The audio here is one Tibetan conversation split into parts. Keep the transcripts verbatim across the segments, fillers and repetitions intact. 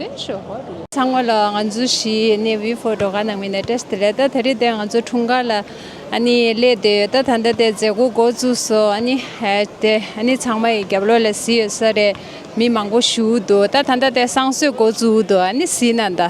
དེ་ཤོ་ཧོ་རེད། ཚང་མ་ལ་ང་ཚོ་བཞི་ནས་ཝི་ཕོར་སྒྲོལ་དཀར་ནང་མི་ནས་བཀྲ་ཤིས་བདེ་ལེགས། ད་དེ་རིང་དེ་ང་ཚོ་འཁྲུངས་སྐར་ལ་ཨ་ནི་སླེབས་བསྡད་ཡོད། ད་ད་ལྟ་དེ་མཛད་སྒོ་འགོ་བཙུགས་སོང་། ཨ་ནི་ཨེ་དེ་ཨ་ནི་ཚང་མ་ཡི་རྒྱབ་ལོགས་ལ་གཟིགས་ཡོད་ས་རེད། མི་མང་པོ་བཞུགས་འདུག་ད་ད་ལྟ་དེ་བསང་གསོལ་འགོ་བཙུགས་འདུག་ཨ་ནི་གཟིགས་ན་ད།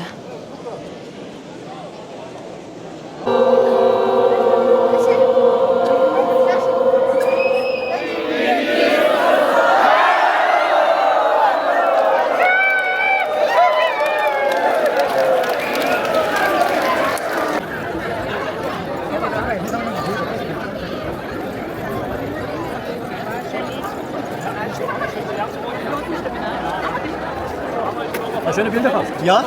Ja?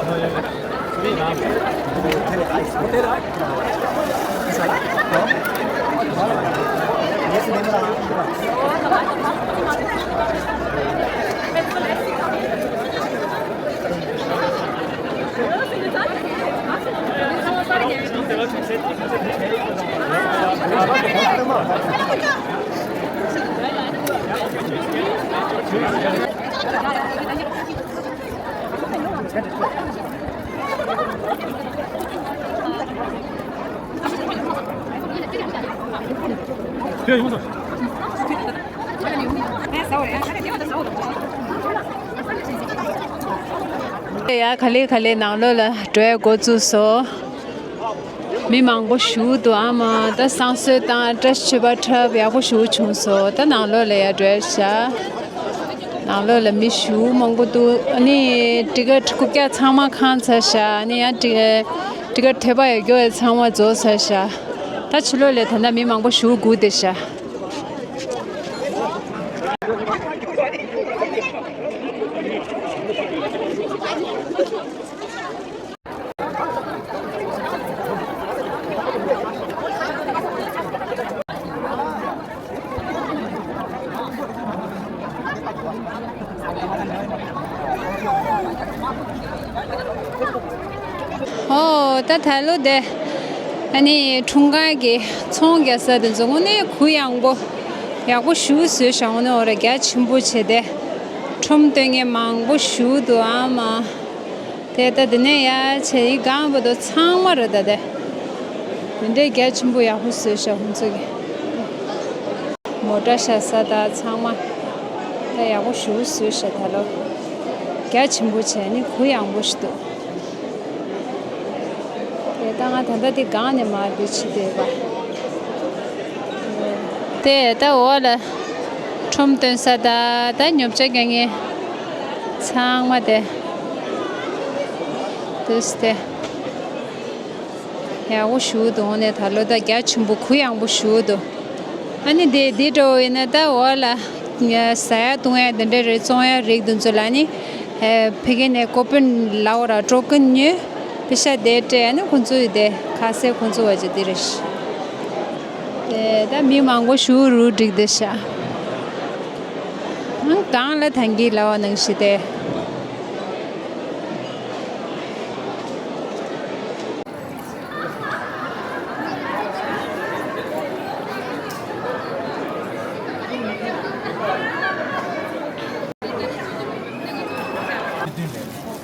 ཡ་ག་ལེ་ག་ལེ་ནང་ལོགས་ལ་འགྲོ་ཡ་འགོ་བཙུགས་སོང་། མི་མང་པོ་ཞུགས་འདུག་ཨ་མ་ད་བསང་གསོལ་དང་བཀྲ་ཤིས་མཆོད་པ་འཁྲབ་ཡག་པོ་ཞུགས་བྱུང་སོང་། ད་ནང་ལོགས་ལ་ཡ་འགྲོ་ཡ་ཤ། ནང་ལོགས་ལ་མི་ཞུགས་མང་པོ་འདུག་ཨ་ནི་ཊི་ཀེ་ཊི་རྐུབ་བཀྱག་ཚང་མ་ཁེངས་ཚར་ཤག་ཨ་ནི་ཡང་ཊི་ཀེ་ཊི་ཀེ་ཊི་ཐོལ་པ་ཡོད་རྒྱུ་ཡ་ཚང་མ་རྫོགས་ཚར་ཤག་ད་ཕྱི་ལོགས་ལ་ད་ལྟ་མི་མང་པོ་ཞུགས་སྒུག་བསྡད་ཤག་ཨོ་ད་ད་ལོ་དེ་ཨ་ནི་འཁྲུངས་སྐར་གྱི་ཚོང་རྒྱག་ས་དེ་ཚོ་དངོས་གནས་གུ་ཡངས་པོ་ཡག་པོ་ཞེ་པོ་བཟོས་ཤག་དངོས་གནས་འོ་ར་རྒྱ་ཆེན་པོ་བྱས་ཏེ་ཁྲོམ་སྟོན་མཁན་མང་པོ་ཞེ་པོ་འདུག་ཨ་མ། དེ་ལྟ་དེ་ནས་ཡར་བྱས་ཡི་གང་བ་དོ་ཚང་མ་རེད། ད་དེ་དེ་འདྲའི་རྒྱ་ཆེན་པོ་ཡག་པོ་བཟོས་ཤག་ཁོང་ཚོ་གི་མོ་ཊ་བཞག་ས་དང་ཚང་མ་ད་ཡག་པོ་ཞེ་པོ་བཟོས་ཤག་ད་ལོ་རྒྱ་ཆེན་པོ་བྱས་ནི་གུ་ཡངས་པོ་ཞིག་འདུག་དེ་ད་ང་ད་ལྟ་དེ་སྒང་ནས་མར་འདུག་ཕྱི་དེ་བ། དེ་ད་འོག་ལ་ཁྲོམ་སྟོན་ས་དང་ད་ཉོ་ཆ་རྒྱག་མཁན་ཚང་མ་དེ་དུས་དེ་ཡག་པོ་ཞེ་པོ་འདུག་ནས་ད་ལོ་ད་རྒྱ་ཆེན་པོ་གུ་ཡངས་པོ་ཞེ་པོ་འདུག་ཨ་ནི་དེ་དེ་འདྲ་བོ་ཡིན་ན་ད་འོག་ལ་ཟ་ཡ་བཏུང་ཡ་དེ་འདྲ་རེད། བཙོང་ཡ་རིགས་དེ་ཚོ་ལ་ནི་ཕ་གི་ནས་ཀོ་པན་ལའོ་ར་ཀྲོ་ཀན་ཉོས། པེ་ཤ་དེ་སྤྲད་ནི་ཁོང་ཚོ་ཡི་དེ་ཁ་ཟས་ཁོང་ཚོ་བ་ཅི་དེ་རེད། དེ་ད་མི་མང་པོ་ཞུ་རུ་འགྲིག་དེ་ཤ། གང་ལ་ཐང་གི་ལ་བ་ནང་ཞི་དེ།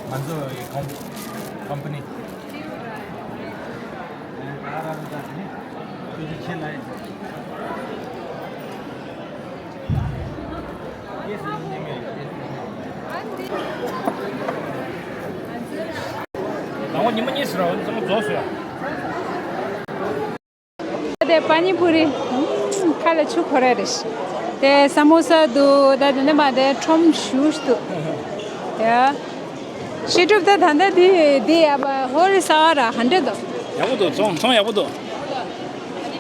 ང་ཚོ་ཡི་ཀོམ་ཀམ་པ་ནི། ལ་ངོ་ཉི་མ་གཉིས་ཟེར་བ་ཚང་མ་རྫོགས་སོང་། དེ་པ་ནི་པུ་རི། ཁ་ལ་ཆུ་འཁོར་ར་རེད། དེ་ས་མོ་ས་འདུག་ད་དེ་ནས་མ་དེ་ཁྲོམ་ཞུ་ཞུ་འདུག་ཡ། ཤི་གྲུབ་ད་ད་ད་དེ་དེ་ཡ་པ་ཧོ་རི་ས་ར་ཧན་འདྲེ་འདུག་ཡག་པོ་འདུག་ཚོང་ཚོང་ཡག་པོ་འདུག་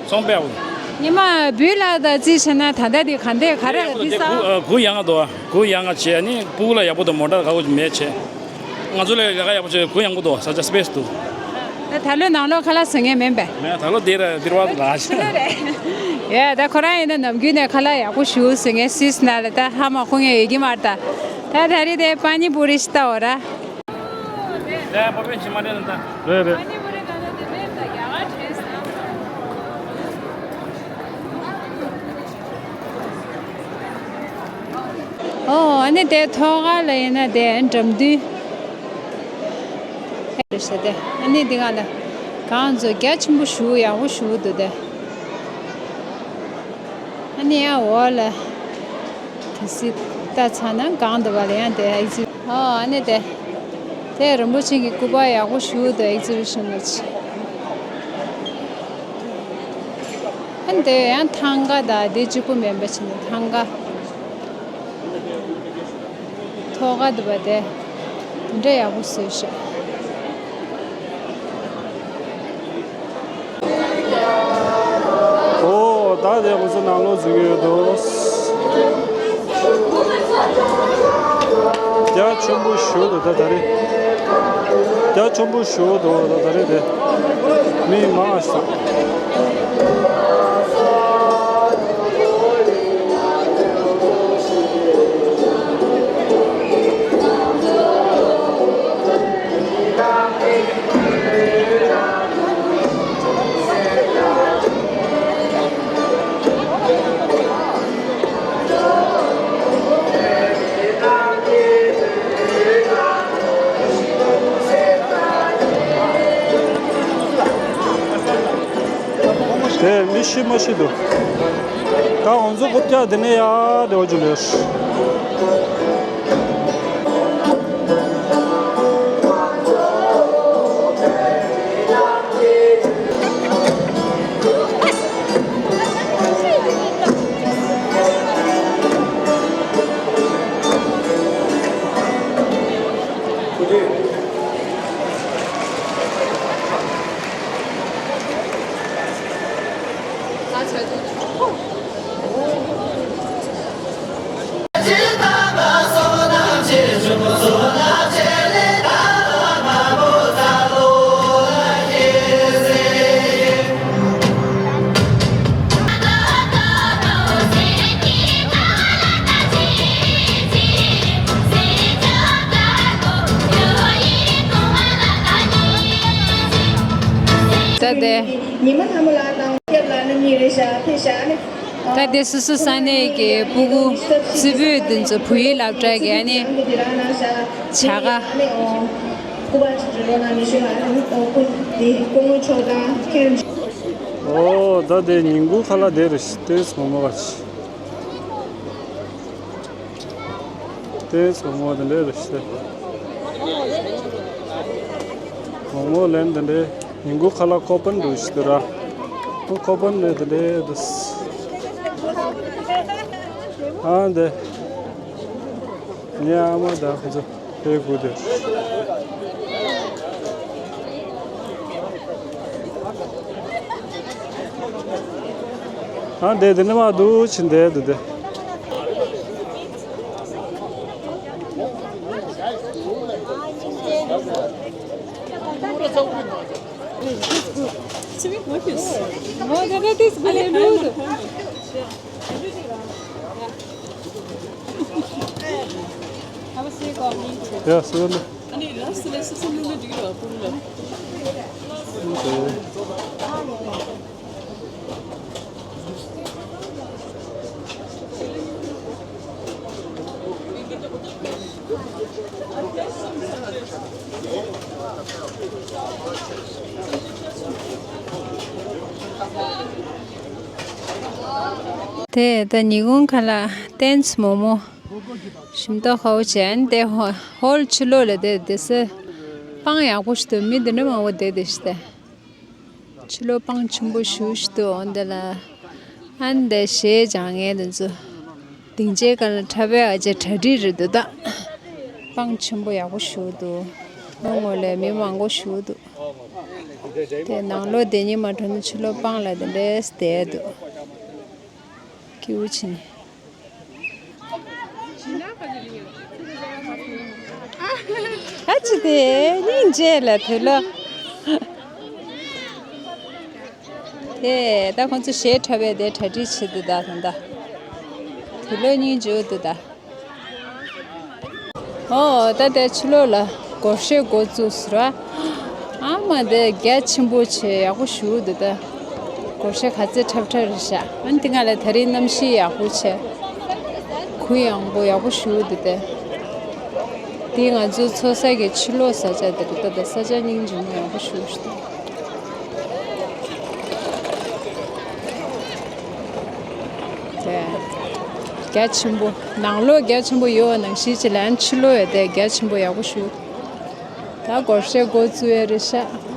ཚོང་དཔེ་ཡག་པོ་འདུག་ཉི་མ་བུ་ལ་ད་རྩིས་བྱས་ན་ད་ད་དེ་ག་འདྲས་ག་ར་ལ་དེ་ས། གུ་ཡངས་འདུག་གུ་ཡངས་བྱས་ནི་སྤུ་གུ་ལ་ཡག་པོ་འདུག་མོ་ཊ་ག་གུ་མེད་བྱས། ང་ཚོ་ལས་ལས་ཀ་ཡག་པོ་བྱས་གུ་ཡངས་པོ་འདུག་ས་ཆ་སི་པེ་སི་འདུག་ད་ད་ལོ་ནང་ལོགས་ཁ་ལག་ཟ་མཁན་མིན་པས། མེད། ད་ལོ་འདིར་འདིར་བ་ལ་ཕྱི་ལོགས་རེད། ཡ་ད་ཁོ་རང་ཡིན་ན་ནམ་རྒྱུན་ནས་ཁ་ལག་ཡག་པོ་ཞིག་ཟ་མཁན། སུད་སི་ནང་ལ་ད་ཧ་མ་གོ་མཁན་ཡོད་ཀྱི་མ་རེད་ད། ད་ད་རེས་དེ་པ་ནི་པུ་རི་ཞིག་ལྟ་འོ་ར། ལས་པ་པན་ཆི་མ་རེད་ད། རེད་རེད། པ་ནི་པུ་རི་ག་ལ་དེ་མེད་ད་རྒྱ་གར་བྲེས་སམ། ཨོ་ཨ་ནི་དེ་ཐོག་ཁ་ལ་ཡིན་ན་དེ་འགྲམ་མདུན། རེད་ཤག་དེ། ཨ་ནི་འདི་ག་ལ་གངས་ཚོ་རྒྱ་ཆེན་པོ་ཞིག་ཡག་པོ་ཞིག་འདུག་དེ། ཨ་ནི་ཡང་འོག་ལ་གལ་སྲིད་ལྟ་ཚར་ན་གངས་འདུག་པ་ལ་ཡང་དེ་ཨེག་ཛི། ཨོ་ཨ་ནི་དེ། དེ་རིན་པོ་ཆེ་གི་སྐུ་པར་ཡག་པོ་ཞིག་འདུག་ཨེག་ཛི་བི་ཤན་ལ་ཅི། ཨ་ནི་དེ་ཡང་ཐང་ག་དང་དེ་གཅིག་པུ་མིན་པ་བྱས་ནས་ཐང་ག། ཐོག་ཁ་འདུག་པ་དེ། དེ་འདྲ་ཡག་པོ་བཟོས་ཤག་ཨོ་ད་དེ་ཁོ་ཚོ་ནང་ལོགས་འཛུལ་གྱི་ཡོད་འདུག་རྒྱ་ཆེན་པོ་ཞིག་འདུག་ད་ད་རེས། རྒྱ་ཆེན་པོ་ཞིག་འདུག་ད་ད་རེས་དེ། མི་མང་ཞིག་དེ་མི་ཤི་མ་ཤི་འདུག་ད་ང་ཚོ་རྐུབ་བཀྱག་དེ་ནས་ཡར་འགྲོ་རྒྱུ་ལས། ད་དེ། ཉི་མ་ལྷ་མོ་ལགས་དང་སྐྱབས་ལ་ནི་གཉིས་རེད་ཤག་ཕེ་ཤག་ནི། ད་དེ་སོ་སོ་ས་གནས་ཀྱི་སྤུ་གུ་རྩེ་ཕུད་འདི་ཚོ་བོད་ཡིག་སློབ་གྲྭ་གི་ཨ་ནི་བྱ་དགའ། ཨོ་ད་དེ་ཉིན་གུང་ཁ་ལག་དེ་རེད་ཤག་ཏོག་ཙམ་མོག་མོག་ག་ཅིག་ཏོག་ཙམ་མོག་མོག་དེ་འདྲ་རེད་ཤག་མོག་མོག་ལེན་དེ་འདྲ། ཉིན་གུང་ཁ་ལག་ཀོ་པན་འདུག་ཤག་དེ་ར། ཨོ་ཀོ་པན་ནས་དེ་འདྲ་འདུག་ཨ་འདི། ངའི་ཨ་མ་དང་ཁོ་ཚོ་དེ་དགུ་དེ། ཨ་འདི་དེ་ནི་མ་འདུག་ཕྱིན་བསྡད་འདུག་དེ། ཡ་སི་ཝེལ། དེ་ད་ཉིན་གུང་ཁ་ལག་ཏོག་ཙམ་མོག་མོག་ཞིམ་མདོག་ཁ་པོ་བྱས། ཨ་ནི་དེ་ཧོ་ཧོལ་ཕྱི་ལོགས་ལ་དེ་དེ་སེ་སྤང་ཡག་པོ་ཞིག་འདུག་མི་འདི་འདྲ་མང་པོ་བསྡད་དེ་ཤི་ཏེ། ཕྱི་ལོགས་སྤང་ཆེན་པོ་ཞེ་པོ་ཞིག་འདུག་འོ་འདི་ལ། ཨ་ནི་འདི་གཞས་སྦྱང་མཁན་དེ་ཚོ། སྡིངས་ཆའི་སྒང་ལ་འཁྲབ་པའི་ཨ་ཅེ་གྲ་སྒྲིག་རེད་འདུག་ད་སྤང་ཆེན་པོ་ཡག་པོ་ཞིག་འདུག་ལོ་ངོ་ལས་མི་མང་པོ་ཞིག་འདུག་དེ་ནང་ལོགས་དེ་ཉིད་མ་འགྲོ་ན་ཕྱི་ལོགས་སྤང་ལ་དེ་འདྲས་བསྡད་འདུག་ཁྱེའུ་ཆེ་ནི། ཨ་ཅེ་དེ་སྙིང་རྗེ་ལ་དེ་ལོ། དེ་ད་ཁོང་ཚོ་གཞས་འཁྲབ་པའི་དེ་གྲ་སྒྲིག་བྱེད་འདུག་ད་ད་ད། དུག་ལོག་སྙིང་རྗེ་འདུག་ད། ཨོ་ད་དེ་ཕྱི་ལོགས་ལ་སྒོར་གཞས་འགོ་བཙུགས་ཟེར་བ། ཨ་མ་དེ་རྒྱ་ཆེན་པོ་བྱས་ཡག་པོ་ཞེ་པོ་འདུག་ད། སྒོར་གཞས་ག་ཚད་འཁྲབ་འཁྲབ་རེད་ཤག་ཨ་ནི་དེ་སྔ་ལ་ད་རིང་གནམ་གཤིས་ཡག་པོ་བྱས། གུ་ཡངས་པོ་ཡག་པོ་ཞེ་པོ་འདུག་ད། དེ་ང་ཚོའི་ཚོགས་ས་གི་ཕྱི་ལོགས་ས་ཆ་དེ་རེད་ད། ད་ས་ཆ་སྙིང་རྗེ་མོ་ཡག་པོ་ཞེ་པོ་ཞིག་འདུག་དེ་རྒྱ་ཆེན་པོ། ནང་ལོགས་རྒྱ་ཆེན་པོ་ཡོད་པ་ནང་བཞིན་ཅིག་ལ་ཕྱི་ལོགས་ཡོད་དེ་རྒྱ་ཆེན་པོ་ཡག་པོ་ཞེ་པོ། ད་སྒོར་གཞས་འགོ་བཙུགས་ཡ་རེད་ཤག་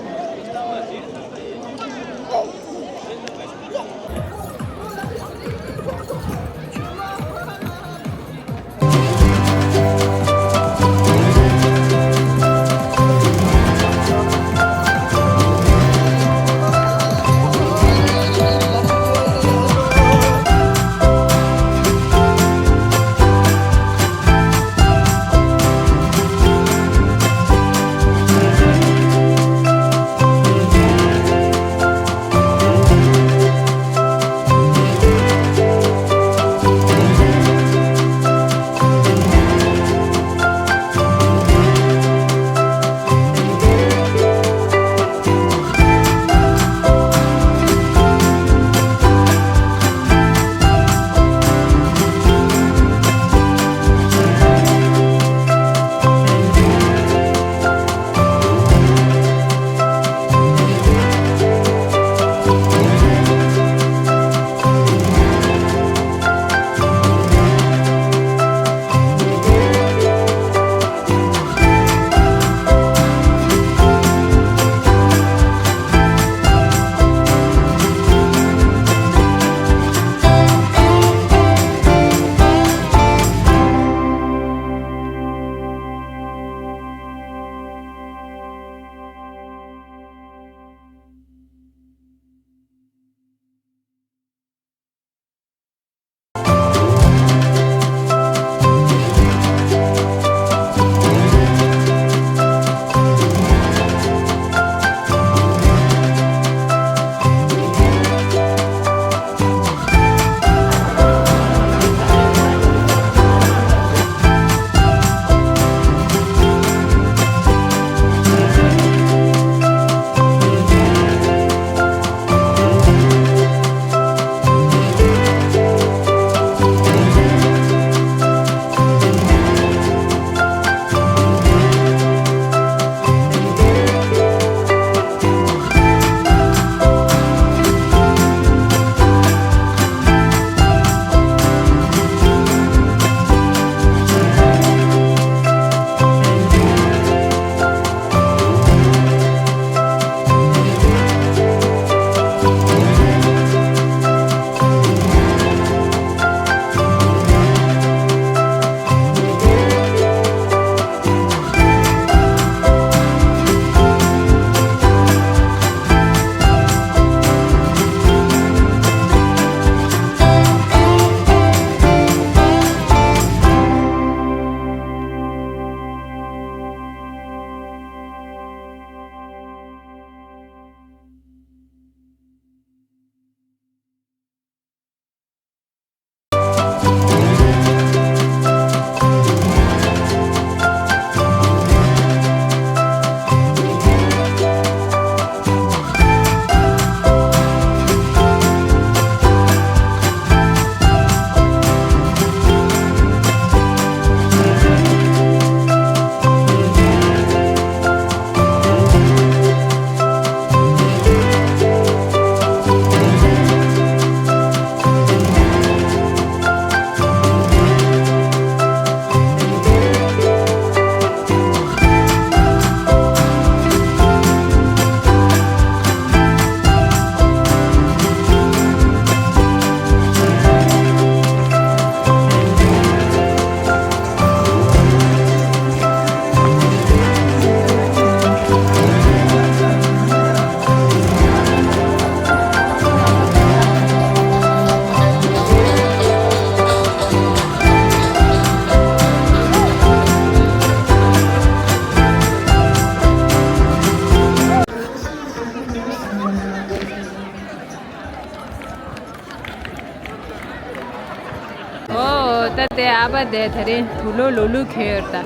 ཨ་ཕ་དེ་དེ་རིང་དུག་ལོག་ལུག་ལུག་གྱོན་ཡོད་རེད་ད།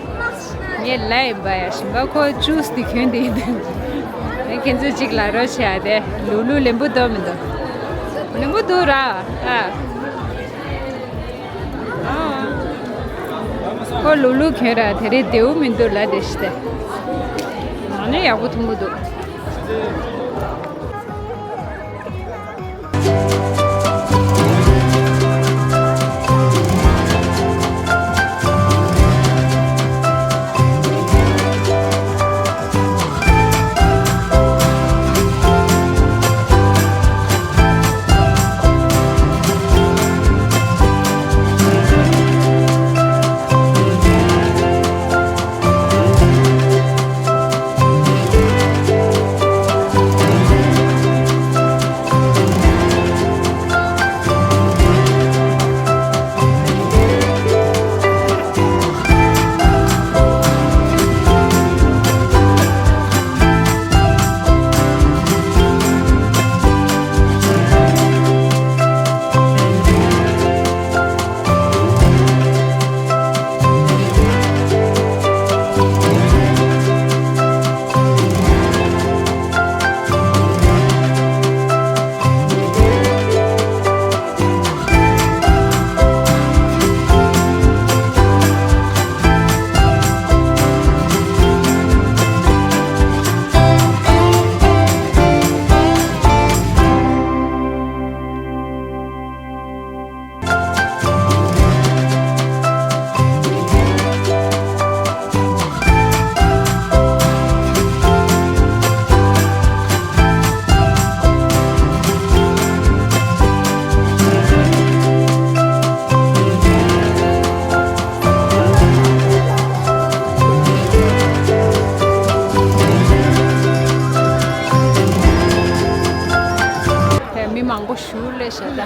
ངས་ལབ་ཡིན་པ་ཡ། ཞིམ་པ་ཁོ་ཅུས་དེ་གྱོན་དེ་ཡིན་དུས། ངས་ཁྱེད་ཚོས་གཅིག་ལབ་རོགས་བྱེད་ཨ། དེ་ལུག་ལུག་ལེན་པོ་འདུག་མི་འདུག་ལེན་པོ་འདུག་ར། ཨ། ཨ། ཁོ་ལུག་ལུག་གྱོན་ར། དེ་རིང་བདེ་པོ་མི་འདུག་ལབ་བསྡད་ཤག་དེ། ནང་ནས་ཡག་པོ་མཐོང་གི་འདུག་མི་མང་པོ་ཞུགས་ལེ་ཤ་ད།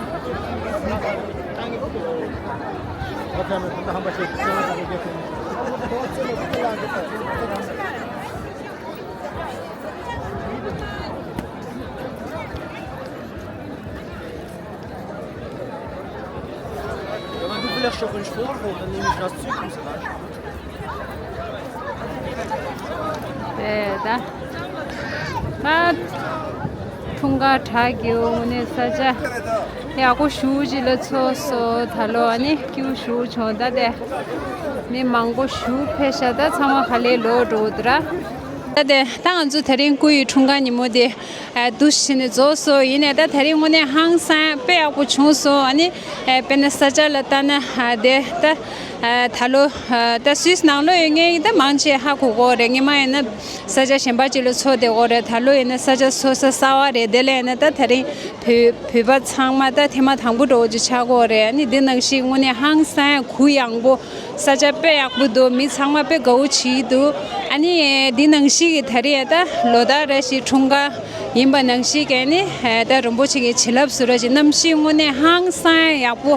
Wenn du vielleicht schon vorholen, dann nehme ich das Zeug und so weiter. དེ་ད། ད། འཁྲུངས་སྐར་གྲ་རྒྱས་འོང་ནས་ས་ཆ་ཡག་པོ་ཞེ་ཅིག་ལ་ཚོགས་སོང་། ད་ལོ་ཨ་ནི་སྐྱིད་པོ་ཞེ་བྱུང་། ད་དེ་མི་མང་པོ་ཞེ་ཕེབས་ཤག་ད་ཚང་མ་ག་ལེར་ལོག་འགྲོ་གི་འདུག་ར། ད་དེ་ད་ང་ཚོ་དེ་རིང་སྐུ་ཡི་འཁྲུངས་སྐར་ཉིན་མོ་དེ་ཨ་འདུ་ཤེས་ནས་རྫོགས་སོང་། ཡིན་ནའི་ད་དེ་རིང་དངོས་གནས་ཧང་སང་དཔེ་ཡག་པོ་བྱུང་སོང་། ཨ་ནི་ཨ་དཔེར་ན་ས་ཆ་ལ་ལྟ་ན་ཨ་དེ་ད་ཨ་ད་ལོ་ཨ་ད་སུད་སི་ནང་ལོགས་ཡོད་མཁན་ད་མང་ཆེ་ཧ་གོ་གི་རེད། སྔོན་མ་ཡིན་ན་ས་ཆ་གཞན་པ་ཅིག་ལ་འཚོགས་བསྡད་ཀྱི་ཡོད་རེད། ད་ལོ་ཡིན་ན་ས་ཆ་སོ་སོ་གསར་པ་རེད། དེ་ལ་ཡིན་ན་ད་དེ་རིང་བོད་བོད་པ་ཚང་མ་ད་ཐེངས་མ་དང་པོ་འདྲ་བོ་ཅིག་ཆགས་ཀྱི་ཡོད་རེད། ཨ་ནི་འདི་ནང་བཞིན་དངོས་གནས་ཧང་སང་གུ་ཡངས་པོ། ས་ཆ་དཔེ་ཡག་པོ་འདུག་མི་ཚང་མ་དཔེ་དགའ་བོ་བྱེད་ཀྱི་འདུག་ཨ་ནི་འདི་ནང་བཞིན་གྱི་ད་རེས་ད་ལོ་ལྟར་རེ་བཞིན་འཁྲུངས་སྐར་ཡིན་པ་ནང་བཞིན་གྱི་ཨ་ནི་ད་རིན་པོ་ཆེ་གི་བྱིན་རླབས་ཟེར་ར་ཅིག་གནམ་གཤིས་དངོས་གནས་ཧང་སང་ཡག་པོ།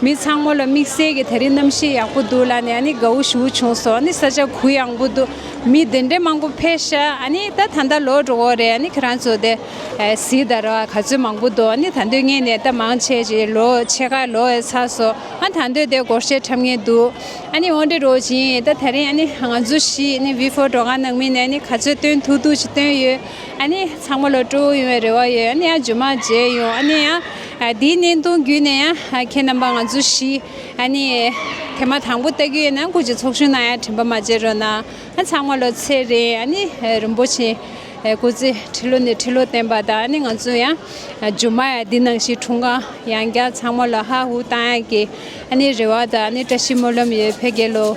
མི་ཚང་མ་ལ་དམིགས་བསལ་གྱི་ད་རེས་གནམ་གཤིས་ཡག་པོ་འདུག་ལབ་ནས་ཨ་ནི་དགའ་བོ་ཞེ་པོ་བྱུང་སོང་། ཨ་ནི་ས་ཆ་གུ་ཡངས་པོ་འདུག་མི་དེ་འདྲའི་མང་པོ་ཕེབས་ཤག་ཨ་ནི་ད་ད་ལྟ་ལོག་འགྲོ་གི་ཡོད་རེད། ཨ་ནི་ཁྱེད་རང་ཚོ་དེ་གཟིགས་དང་ར་ག་ཚོད་མང་པོ་འདུག་ཨ་ནི་ད་དུང་སྔོན་ནས་ད་མང་ཆེ་ཅིག་ལོག་ཕྱེད་ཀ་ལོག་ཚར་སོང་། ཨ་ད་དུང་དེ་སྒོར་གཞས་འཁྲབ་མཁན་འདུག་ཨ་ནི་འོ་འདྲ་འདྲ་བོ་ཅིག་ཡིན། ད་དེ་རིང་ཨ་ནི་ང་ཚོ་བཞི་ནི་ཝི་ཕོར་བྲོ་གར་ནང་མི་ནས་ཨ་ནི་ག་ཚོད་སྟོན་ཐུབ་ཐུབ་ཅིག་སྟོན་ཡོད། ཨ་ནི་ཚང་མ་ལ་སྤྲོ་པོ་ཡོང་བའི་རེ་བ་ཡོད། ཨ་ནི་ཡང་རྗེས་མ་མཇལ་ཡོང་། ཨ་ནི་ཡང་ཨ་འདིའི་བརྙན་ཐུང་བརྒྱུད་ནས་ཡང་ཨ་ཁྱེད་རྣམ་པ་ང་ཚོ་བཞི་ཨ་ནི་ཐེངས་མ་དང་པོ་ལྟ་གི་ཡོད་ན་སྐུ་མཁྱེན་ཚོགས་ཞུགས་གནང་ཡ་དྲན་པ་མ་བརྗེད་རོགས་གནང་། ཨ་ཚང་མ་ལ་ཚེ་རིང་ཨ་ནི་རིན་པོ་ཆེ་སྐུ་ཚེ་ཁྲི་ལོ་ནས་ཁྲི་ལོ་བརྟན་པ་དང་། ཨ་ནི་ང་ཚོ་ཡང་རྗེས་མ་ཡང་འདི་ནང་བཞིན་འཁྲུངས་སྐར་ཡང་བསྐྱར་ཚང་མ་ལ་ཧ་ཧུ་བཏང་ཡ་གི་ཨ་ནི་རེ་བ་དང་ཨ་ནི་བཀྲ་ཤིས་སྨོན་ལམ་ཡོད། ཕེབས་རྒྱལ་ལོ།